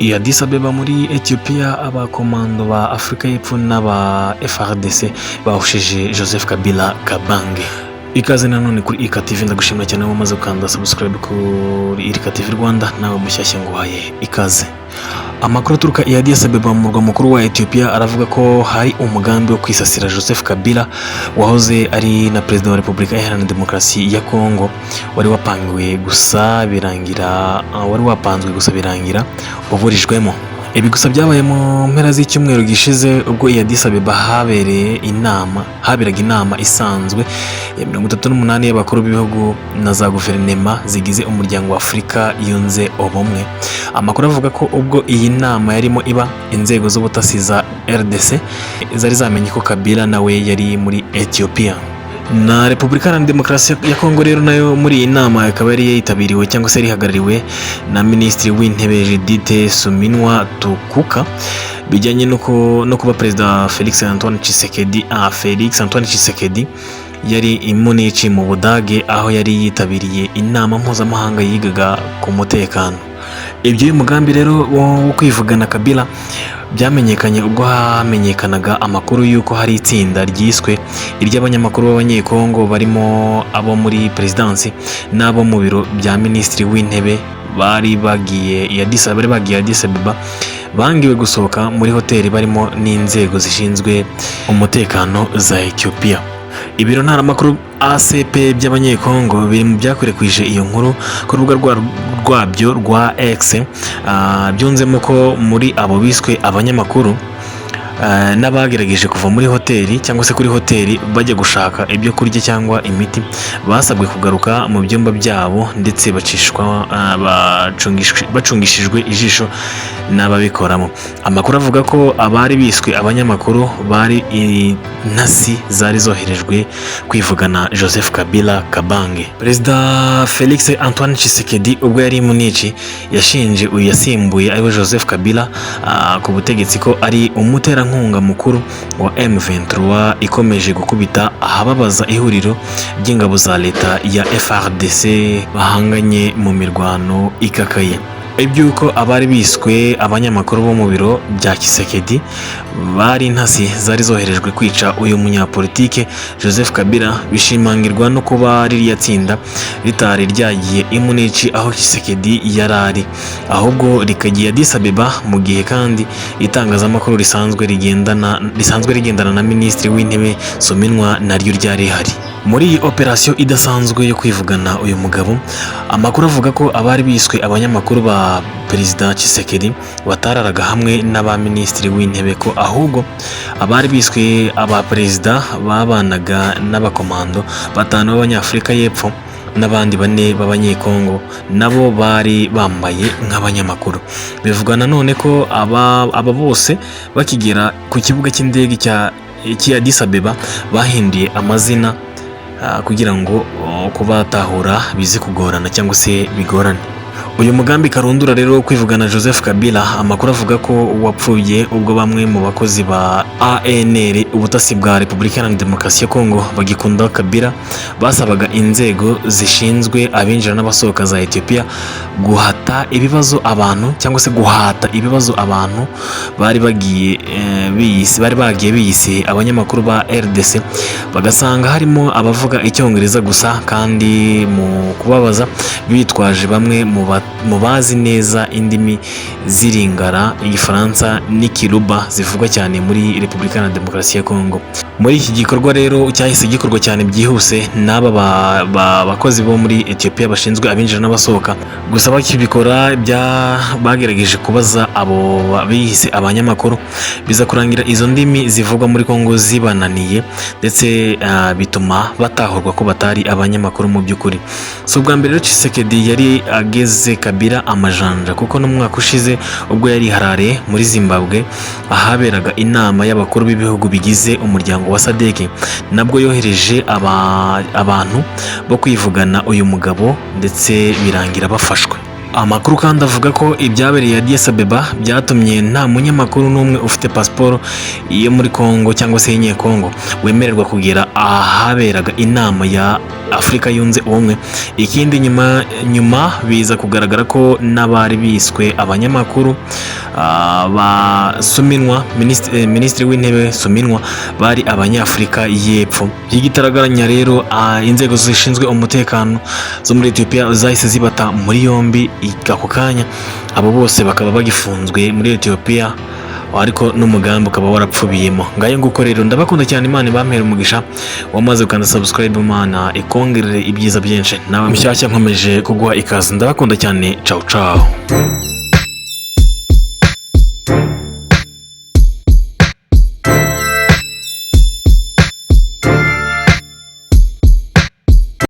I Addis Abeba muri Ethiopia, abakomando ba Afurika y'Epfo n'aba FARDC bahushije Joseph Kabila Kabange. Ikaze nanone kuri Ika TV. Ndagushimira cyane wowe umaze gukanda subscribe kuri Ika TV Rwanda. Nawe mushyashya, nguhaye ikaze. Amakuru aturuka i Addis Abeba mu murwa mukuru wa Ethiopia aravuga ko hari umugambi wo kwisasira Joseph Kabila, wahoze ari na perezida wa Repubulika Iharanira Demokarasi ya Kongo, wari wapangiwe gusa birangira, wari wapanzwe gusa birangira uburijwemo. Ibi gusa byabaye mu mpera z'icyumweru gishize, ubwo i Addis Abeba habereye inama, haberaga inama isanzwe ya 38 y'abakuru b'ibihugu na za guverinema zigize Umuryango wa Afurika Yunze Ubumwe. Amakuru avuga ko ubwo iyi nama yarimo iba, inzego z'ubutasi za RDC zari zamenye ko Kabila nawe yari muri Ethiopia na Repubulika Iharanira Demokarasi ya Kongo. Rero nayo muri iyi nama ikaba yari yitabiriwe cyangwa se yari ihagarariwe na Minisitiri w'Intebe Judith Suminwa Tukuka, bijyanye no kuba Perezida Felix Antoine Tshisekedi, Felix Antoine Tshisekedi yari i Munich mu Budage, aho yari yitabiriye inama mpuzamahanga yigaga ku mutekano. Ibyo mugambi rero wo kwivugana Kabila byamenyekanye ubwo hamenyekanaga amakuru y'uko hari itsinda ryiswe iry'abanyamakuru b'Abanyekongo, barimo abo muri perezidansi n'abo mu biro bya Minisitiri w'Intebe, bari bagiye Addis Abeba, bangiwe gusohoka muri hoteli barimo n'inzego zishinzwe umutekano za Ethiopia. Ibiro ntaramakuru ACP by'Abanyekongo biri mu byakwirakwije iyo nkuru ku rubuga rwabyo rwa X. Byunzemo ko muri abo biswe abanyamakuru n'abagerageje kuva muri hoteli cyangwa se kuri hoteli bajya gushaka ibyo kurya cyangwa imiti basabwe kugaruka mu byumba byabo, ndetse bacishwa bacungishijwe ijisho n'ababikoramo. Amakuru avuga ko abari biswe abanyamakuru bari intasi zari zoherejwe kwivugana Joseph Kabila Kabange. Perezida Felix Antoine Tshisekedi, ubwo yari i Munich, yashinje uyu yasimbuye, ariwe Joseph Kabila, ku butegetsi, ko ari umuterankunga mukuru wa M23 ikomeje gukubita ahababaza ihuriro ry'ingabo za leta ya FARDC bahanganye mu mirwano ikakaye. Iby'uko abari biswe abanyamakuru bo mu biro bya Tshisekedi bari intasi zari zoherejwe kwica uyu munyapolitike Joseph Kabila bishimangirwa no kuba ririya tsinda ritari ryagiye i Munich aho Tshisekedi yari ari, ahubwo rikagiye Addis Abeba, mu gihe kandi itangazamakuru risanzwe rigendana na Minisitiri w'Intebe Suminwa naryo ryari rihari muri iyi operasiyo idasanzwe yo kwivugana uyu mugabo. Amakuru avuga ko abari biswe abanyamakuru ba Perezida Tshisekedi batararaga hamwe n'aba Minisitiri w'Intebe, ko ahubwo abari biswe aba perezida babanaga n'abakomando batanu b'Abanyafurika y'Epfo n'abandi bane b'Abanyekongo nabo bari bambaye nk'abanyamakuru. Bivugwa nanone ko aba bose bakigera ku kibuga cy'indege cya cy'i Addis Abeba bahinduye amazina kugira ngo kubatahura bize kugorana cyangwa se bigorane. Uyu mugambi karundura rero wo kwivugana Joseph Kabila, amakuru avuga ko wapfuye ubwo bamwe mu bakozi ba ANR, ubutasi bwa Repubulika Iharanira Demokarasi ya Kongo bagikunda Kabila, basabaga inzego zishinzwe abinjira n'abasohoka za Ethiopia guhata ibibazo abantu cyangwa se guhata ibibazo abantu bari bagiye biyise abanyamakuru ba RDC, bagasanga harimo abavuga Icyongereza gusa, kandi mu kubabaza bitwaje bamwe mu bazi neza indimi z'Iringara, Igifaransa n'Ikiruba zivugwa cyane muri Repubulika Iharanira Demokarasi ya Kongo. Muri iki gikorwa rero cyahise gikorwa cyane byihuse n'aba bakozi bo muri Ethiopia bashinzwe abinjira n'abasohoka, gusa bakibikora bagerageje kubaza abo biyise abanyamakuru, biza kurangira izo ndimi zivugwa muri Kongo zibananiye, ndetse bituma batahurwa ko batari abanyamakuru mu by'ukuri. Si ubwa mbere rero Tshisekedi yari ageze Kabila amajanja, kuko n'umwaka ushize ubwo yari i Harare muri Zimbabwe ahaberaga inama y'abakuru b'ibihugu bigize umuryango wa SADC, nabwo yohereje abantu bo kwivugana uyu mugabo, ndetse birangira bafashwe. Amakuru kandi avuga ko ibyabereye Addis Abeba byatumye nta munyamakuru n'umwe ufite pasiporo yo muri Kongo cyangwa se y'Inyekongo wemererwa kugera ahaberaga inama ya Afurika Yunze Ubumwe. Ikindi, nyuma nyuma biza kugaragara ko n'abari biswe abanyamakuru ba Suminwa, Minisitiri w'Intebe Suminwa, bari Abanyafurika y'Epfo. By'igitaraganya rero, inzego zishinzwe umutekano zo muri Etiyopiya zahise zibata muri yombi ako kanya. Abo bose bakaba bagifunzwe muri Etiyopiya, ariko n'umugambi ukaba warapfubiyemo. Ngayo nguko rero, ndabakunda cyane, Imana ibampera umugisha. Wamaze gukanda subscribe, Imana ikongerere ibyiza byinshi. Nawe mushyashya, nkomeje kuguha ikaze. Ndabakunda cyane, ciao ciao.